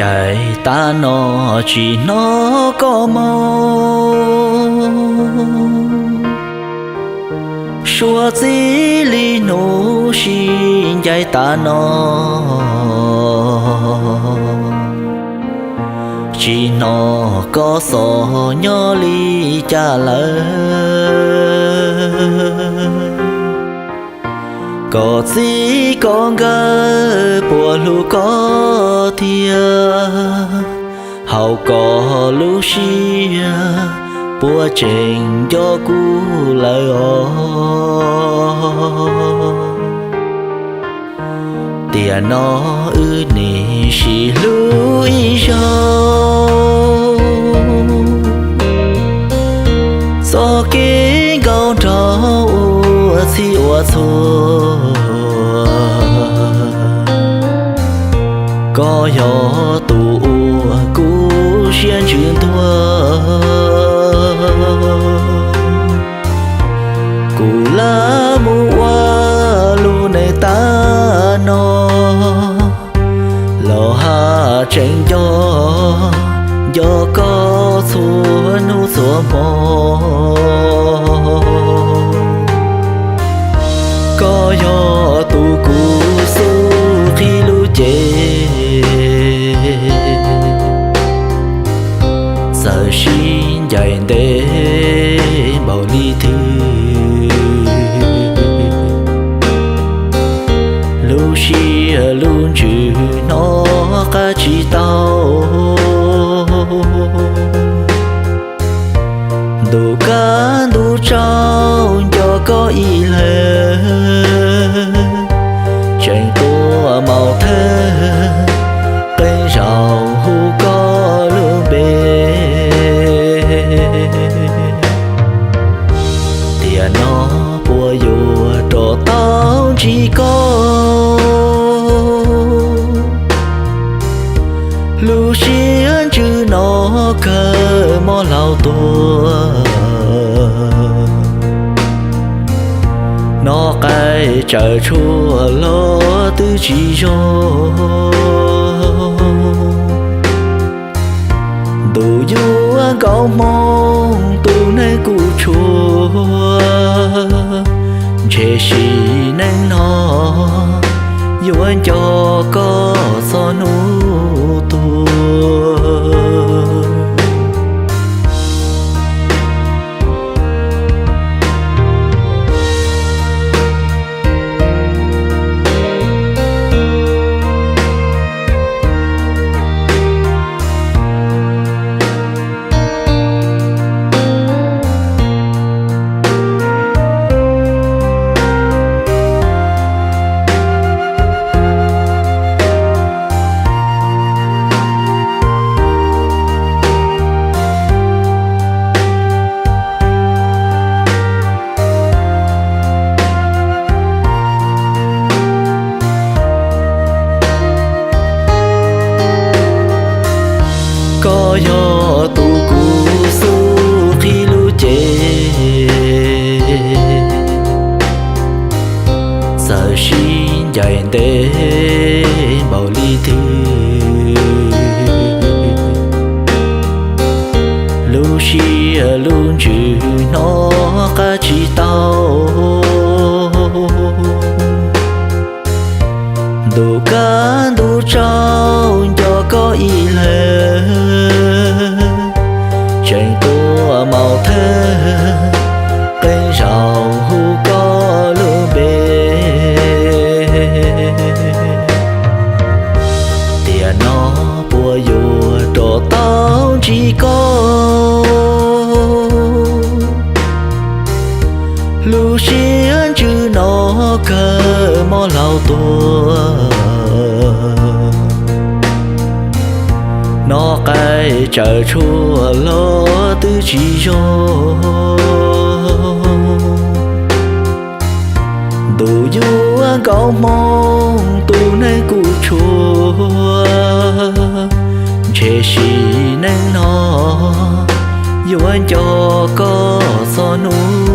Ncaim tav no tsis hnov koj moo, suav txij li hnub sim ncaim tav no, tsis hnov koj xov nyob li cas lawm. Koj txij koj nkawm puas hlub koj thiab, hauv koj lub siab puas tseem nco kuv lawm os. Tiam no wb nim sim hlub ib zaug, txoj kev nkauj nraug ua txhij ua txhua. Koj yog tus uas kuv siab ntsws ntuag. Kuv laj mus ua lub neej tag no, los haj tseem nco, nco koj txhua hnub txhua hmo. Koj yog tus kuv xub qhib lub cev, txawm sib ncaim ntev npaum li twg, lub siab lub ntsws hnov qab tsis tau. Ntuj kaj ntuj tsaus nco koj ib leeg, tseem tuaj maum thawj qee zaus hu koj lub npe. Tiam no puas yuav rov tau ntsib koj? Lub siab ntsws no kawg mob hlau tuag. Noj qaib tsawv tshuaj los twb tsis zoo, ntuj yuav nkauj hmoo tus neeg kuj tshuav. Ntshe sim neej no yuav nco koj txog hnub tuag. Koj yog tus kuv xub qhib lub cev, txawm sib ncaim ntev npaum li twg, lub siab lub ntsws hnov qab tsis tau. Ntuj kaj ntuj tsaus nco koj ib leeg, tseem tuaj maum thawj qee zaus hu koj lub npe. Tiam no puas yuav rov tau ntsib koj? Lub siab ntsws no kawg mob hlau tuag. Noj qaib tsawv tshuaj los twb tsis zoo, ntuj yuav nkauj hmoo tus neeg kuj tshuav. Ntshe sim neej no yuav nco koj txog hnub